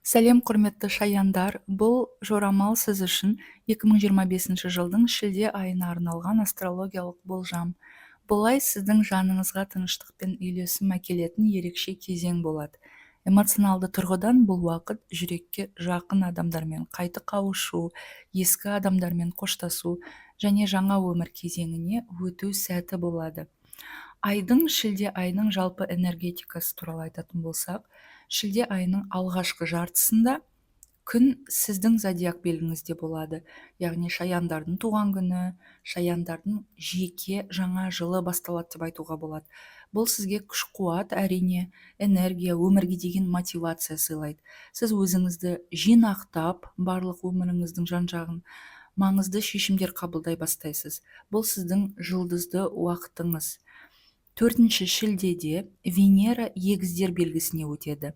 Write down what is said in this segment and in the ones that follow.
Сәлем, құрметті шаяндар! Бұл жорамал сіз үшін 2025 жылдың шілде айына арналған астрологиялық болжам. Бұл ай сіздің жаныңызға тыныштық пен үйлесім әкелетін ерекше кезең болады. Эмоционалды тұрғыдан бұл уақыт жүрекке жақын адамдармен қайта қауышу, ескі адамдармен қоштасу және жаңа өмір кезеңіне өту сәті болады. Айдың шілде айының жалпы энергетикасы туралы айтатын болсақ, шілде айының алғашқы жартысында күн сіздің зодиак белгіңізде болады, яғни шаяндардың туған күні, шаяндардың жеке жаңа жылы басталады деп айтуға болады. Бұл сізге күш қуат, әрине, энергия, өмірге деген мотивация сыйлайды. Сіз өзіңізді жинақтап, барлық өміріңіздің жан-жағын маңызды шешімдер қабылдай бастайсыз. Бұл сіздің жұлдызды уақытыңыз. 4 шілдеде Венера егіздер белгісіне өтеді.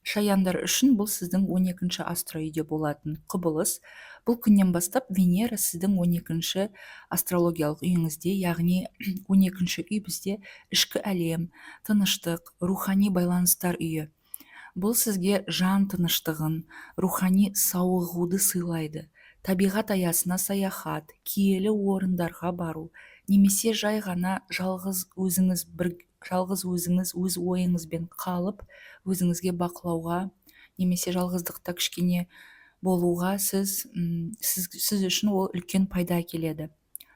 Шаяндар үшін бұл сіздің 12-ші астроүйде болатын құбылыс. Бұл күннен бастап Венера сіздің 12-ші астрологиялық үйіңізде, яғни 12-ші үй бізде ішкі әлем, тыныштық, рухани байланыстар үйі. Бұл сізге жан тыныштығын, рухани сауығуды сыйлайды. Табиғат аясына саяхат, киелі орындарға бару, немесе жай ғана жалғыз өзіңіз бір жалғыз өзіңіз өз ойыңызбен қалып, өзіңізге бақылауға немесе жалғыздықта кішкене болуға сіз үшін ол үлкен пайда әкеледі.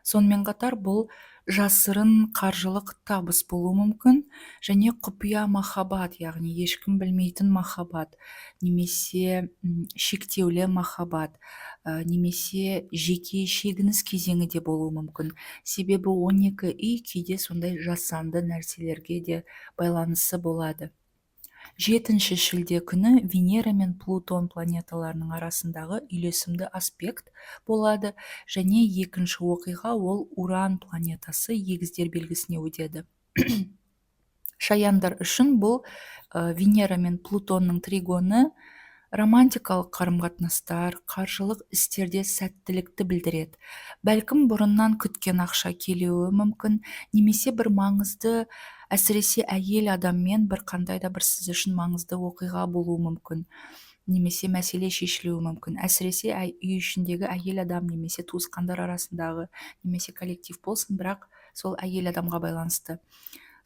Сонымен қатар бұл жасырын қаржылық табыс болуы мүмкін және құпия махаббат, яғни ешкім білмейтін махаббат, немесе шектеулі махаббат, немесе жеке шегініс кезеңі де болуы мүмкін. Себебі 12 үй кейде сондай жасанды нәрселерге де байланысы болады. 7 шілде күні Венера мен Плутон планеталарының арасындағы үйлесімді аспект болады және екінші оқиға ол Уран планетасы егіздер белгісіне өтеді. Шаяндар үшін бұл Венера мен Плутонның тригоны романтикалық қарым-қатынастар, қаржылық істерде сәттілікті білдіреді. Бәлкім бұрыннан күткен ақша келуі мүмкін, немесе бір маңызды, әсіресе әйел адаммен бір қандай да бір сіз үшін маңызды оқиға болуы мүмкін, немесе мәселе шешілуі мүмкін. Әсіресе үй ішіндегі әйел адам немесе туысқандар арасындағы, немесе коллектив болсын, бірақ сол әйел адамға байланысты.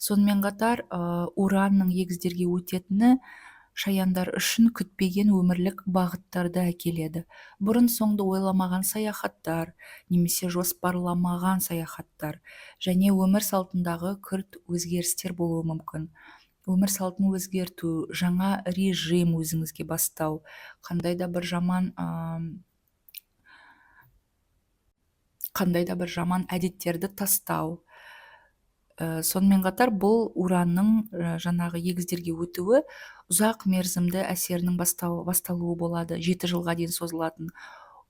Сонымен қатар, Уранның егіздерге өтетіні шаяндар үшін күтпеген өмірлік бағыттарды әкеледі. Бұрын соңды ойламаған саяхаттар немесе жоспарламаған саяхаттар және өмір салтындағы күрт өзгерістер болуы мүмкін. Өмір салтын өзгерту, жаңа режим өзіңізге бастау, қандай да бір жаман қандай да бір жаман әдеттерді тастау. Сонымен қатар бұл Уранның жаңағы егіздерге өтуі ұзақ мерзімді әсерінің басталуы болады, 7 жылға дейін созылатын.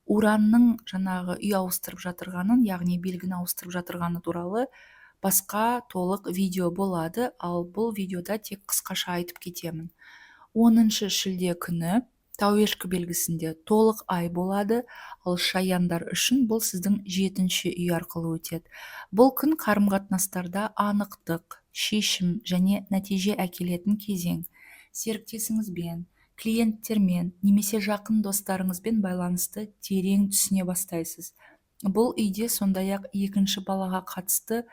Уранның жаңағы үй ауыстырып жатырғанын, яғни белгіні ауыстырып жатырғаны туралы басқа толық видео болады, ал бұл видеода тек қысқаша айтып кетемін. 10 шілде күні Тау ешкі белгісінде толық ай болады, ал шаяндар үшін бұл сіздің 7 үй арқылы өтеді. Бұл күн қарым-қатынастарда анықтық, шешім және нәтиже әкелетін кезең. Серіктесіңізбен, клиенттермен немесе жақын достарыңызбен байланысты терең түсіне бастайсыз. Бұл үйде сондай-ақ екінші балаға қатысты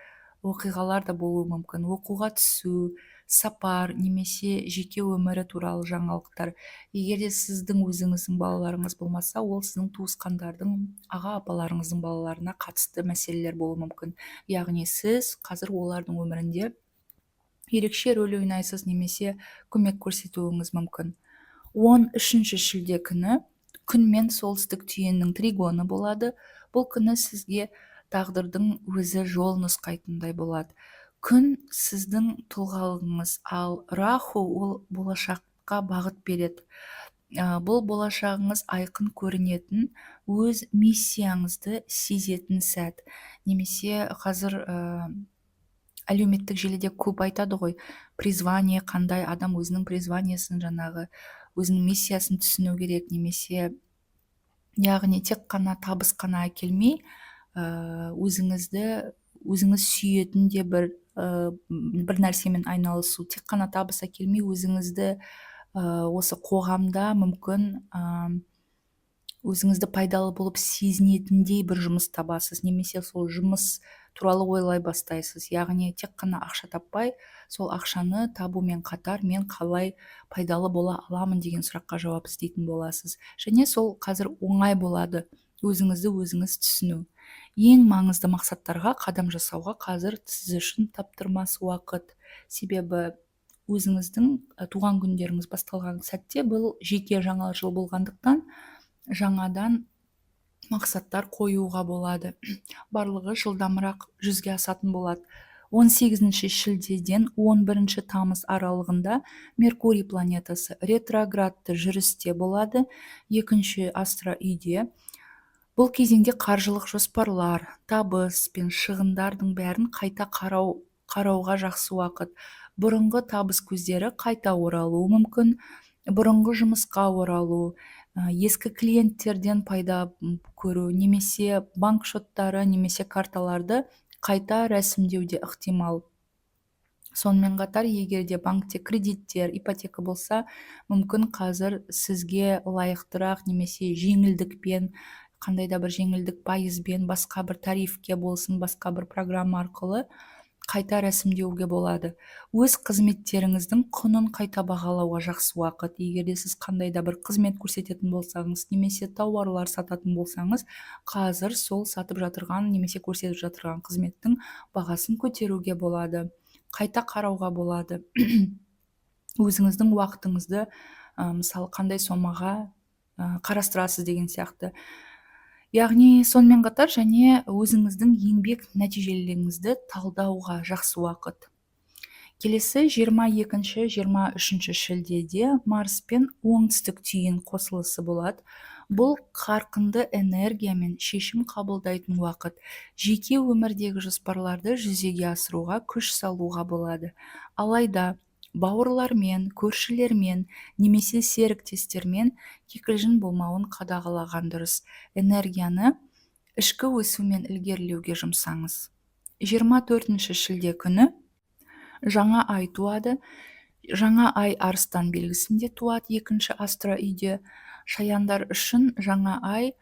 оқиғалар да болуы мүмкін. Оқуға түсу, сапар немесе жеке өмірі туралы жаңалықтар. Егер де сіздің өзіңіздің балаларыңыз болмаса, ол сіздің туысқандардың, аға апаларыңыздың балаларына қатысты мәселелер болуы мүмкін. Яғни сіз қазір олардың өмірінде ерекше рөл ойнайсыз немесе көмек көрсетуіңіз мүмкін. 13 шілде күні күн мен солтүстік түйенің тригоны болады. Бұл күні сізге тағдырдың өзі жол нұсқайтындай болады. Күн сіздің тұлғалығыңыз, ал Раху ол болашаққа бағыт береді. Бұл болашағыңыз айқын көрінетін, өз миссияңызды сезетін сәт. Немесе қазір әлеуметтік желіде көп айтады ғой, призвание, қандай адам өзінің призваниесін, жаңағы өзінің миссиясын түсіну керек, немесе яғни тек қана табыс қана әкелмей, өзіңізді өзіңіз сүйетін де бір нәрсемен айналысу, тек қана табыс әкелмей, өзіңізді Осы қоғамда мүмкін өзіңізді пайдалы болып сезінетіндей бір жұмыс табасыз немесе сол жұмыс туралы ойлай бастайсыз. Яғни тек қана ақша таппай, сол ақшаны табумен қатар мен қалай пайдалы бола аламын деген сұраққа жауап іздейтін боласыз. Және сол қазір оңай болады өзіңізді өзіңіз түсіну. Ең маңызды мақсаттарға қадам жасауға қазір сіз үшін таптырмас уақыт. Себебі өзіңіздің туған күндеріңіз басталған сәтте бұл жеке жаңа жыл болғандықтан, жаңадан мақсаттар қоюға болады, барлығы жылдамырақ жүзге асатын болады. 18 шілдеден 11 тамыз аралығында Меркурий планетасы ретроградты жүрісте болады, екінші астро үйде. Бұл кезеңде қаржылық жоспарлар, табыс пен шығындардың бәрін қайта қарауға жақсы уақыт. Бұрынғы табыс көздері қайта оралуы мүмкін, бұрынғы жұмысқа оралу, ескі клиенттерден пайда көру немесе банк шоттары немесе карталарды қайта рәсімдеу де ықтимал. Сонымен қатар, егер де банкте кредиттер, ипотека болса, мүмкін қазір сізге лайықтырақ немесе жеңілдікпен, қандай да бір жеңілдік пайызбен, басқа бір тарифке болсын, басқа бір программа арқылы қайта рәсімдеуге болады. Өз қызметтеріңіздің құнын қайта бағалауға жақсы уақыт. Егер де сіз қандай да бір қызмет көрсететін болсаңыз немесе тауарлар сататын болсаңыз, қазір сол сатып жатырған немесе көрсетіп жатырған қызметтің бағасын көтеруге болады, қайта қарауға болады. Өзіңіздің уақытыңызды, мысалы, қандай сомаға қарастырасыз деген сияқты. Яғни сонымен қатар және өзіңіздің еңбек нәтижелеріңізді талдауға жақсы уақыт. Келесі 22-23 шілдеде Марс пен оңтүстік түйін қосылысы болады. Бұл қарқынды энергиямен шешім қабылдайтын уақыт. Жеке өмірдегі жоспарларды жүзеге асыруға күш салуға болады. Алайда бауырлармен, көршілермен немесе серіктестермен кикілжің болмауын қадағалаған дұрыс. Энергияны ішкі өсу мен ілгерілеуге жұмсаңыз. 24 шілде күні жаңа ай туады. Жаңа ай Арыстан белгісінде туады, екінші астро үйде. Шаяндар үшін жаңа ай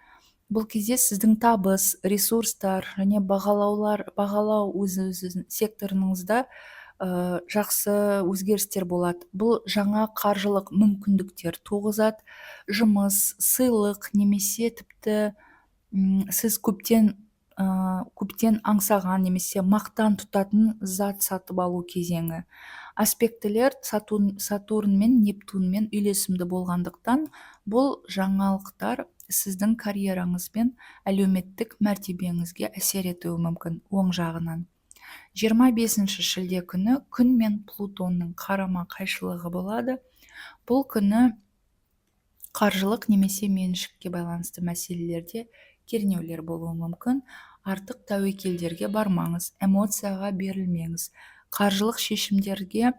бұл кезде сіздің табыс, ресурстар және бағалау өз өз секторыңызда жақсы өзгерістер болады. Бұл жаңа қаржылық мүмкіндіктер туғызады, жұмыс, сыйлық немесе тіпті сіз көптен аңсаған немесе мақтан тұтатын зат сатып алу кезеңі. Аспектілер Сатурн мен Нептунмен үйлесімді болғандықтан, бұл жаңалықтар сіздің карьераңыз бен әлеуметтік мәртебеңізге әсер етуі мүмкін оң жағынан. 25 шілде күні Күн мен Плутонның қарама қайшылығы болады. Бұл күні қаржылық немесе меншікке байланысты мәселелерде кернеулер болуы мүмкін. Артық тәуекелдерге бармаңыз, эмоцияға берілмеңіз. Қаржылық шешімдерді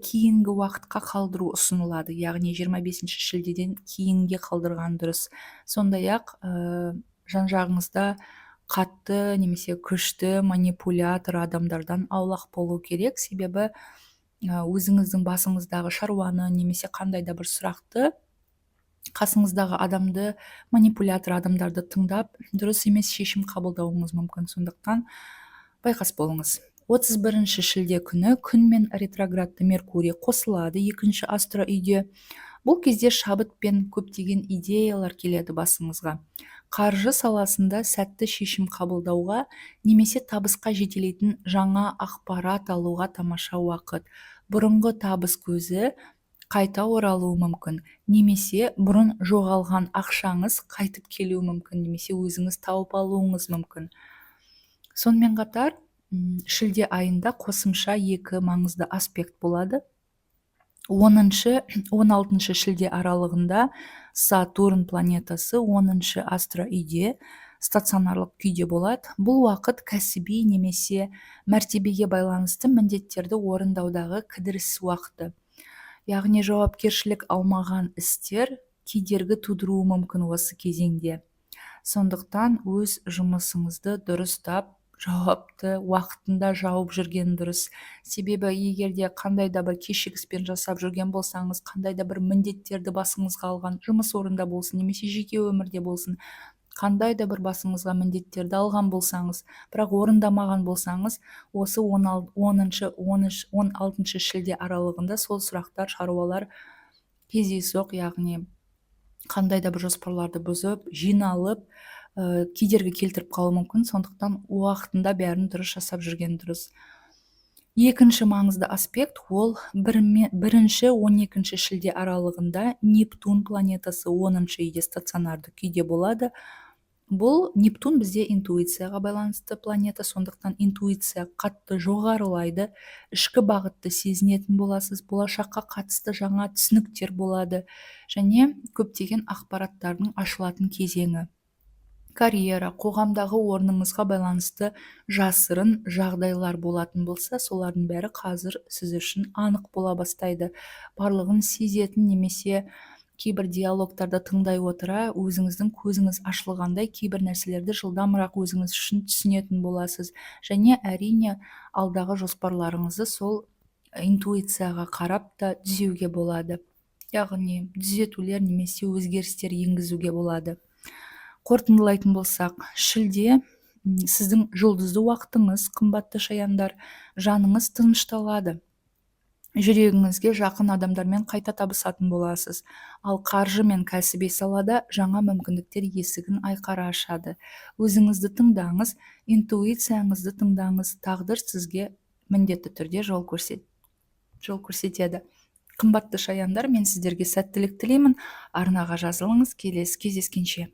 кейінгі уақытқа қалдыру ұсынылады, яғни 25 шілдеден кейінге қалдырған дұрыс. Сондай ақ жан жағыңызда қатты немесе күшті манипулятор адамдардан аулақ болу керек, себебі өзіңіздің басыңыздағы шаруаны немесе қандай да бір сұрақты қасыңыздағы адамды, манипулятор адамдарды тыңдап, дұрыс емес шешім қабылдауыңыз мүмкін. Сондықтан байқас болыңыз. 31 шілде күні Күн мен ретроградты Меркурий қосылады екінші астро үйде. Бұл кезде шабыт пен көптеген идеялар келеді басыңызға. Қаржы саласында сәтті шешім қабылдауға немесе табысқа жетелейтін жаңа ақпарат алуға тамаша уақыт. Бұрынғы табыс көзі қайта оралуы мүмкін немесе бұрын жоғалған ақшаңыз қайтып келуі мүмкін немесе өзіңіз тауып алуыңыз мүмкін. Сонымен қатар шілде айында қосымша екі маңызды аспект болады. 10-шы 16 шілде аралығында Сатурн планетасы 10-шы астро үйде стационарлық күйде болады. Бұл уақыт кәсіби немесе мәртебеге байланысты міндеттерді орындаудағы кідіріс уақыты. Яғни жауапкершілік алмаған істер кедергі тудыруы мүмкін осы кезеңде. Сондықтан өз жұмысыңызды дұрыстап Жауапты, уақытында жауып жүрген дұрыс. Себебі егер де қандай да бір кешігіспен жасап жүрген болсаңыз, қандай да бір міндеттерді басыңызға алған, жұмыс орнында болсын немесе жеке өмірде болсын, қандай да бір басыңызға міндеттерді алған болсаңыз, бірақ орындамаған болсаңыз, осы 10-шы, 16 шілде аралығында сол сұрақтар, шаруалар кездейсоқ, яғни қандай да бір жоспарларды бұзып, жиналып, кедергі келтіріп қалуы мүмкін. Сондықтан уақытында бәрін дұрыс жасап жүрген дұрыс. Екінші маңызды аспект ол 1-, 12 шілде аралығында Нептун планетасы 10-шы үйде стационарды күйде болады. Бұл Нептун бізде интуицияға байланысты планета, сондықтан интуиция қатты жоғарылайды, ішкі бағытты сезінетін боласыз, болашаққа қатысты жаңа түсініктер болады және көптеген ақпараттардың ашылатын кезеңі. Карьера, қоғамдағы орныңызға байланысты жасырын жағдайлар болатын болса, солардың бәрі қазір сіз үшін анық бола бастайды. Барлығын сезетін немесе кейбір диалогтарды тыңдай отыра, өзіңіздің көзіңіз ашылғандай, кейбір нәрселерді жылдамырақ өзіңіз үшін түсінетін боласыз. Және, әрине, алдағы жоспарларыңызды сол интуицияға қарап та түзеуге болады, яғни түзетулер немесе өзгерістер енгізуге болады. Қорытындылайтын болсақ, шілде сіздің жұлдызды уақытыңыз, қымбатты шаяндар. Жаныңыз тынышталады, жүрегіңізге жақын адамдармен қайта табысатын боласыз. Ал қаржы мен кәсіби салада жаңа мүмкіндіктер есігін айқара ашады. Өзіңізді тыңдаңыз, интуицияңызды тыңдаңыз, тағдыр сізге міндетті түрде жол көрсетеді. Қымбатты шаяндар, мен сіздерге сәттілік тілеймін. Арнаға жазылыңыз. Келесі кездескенше.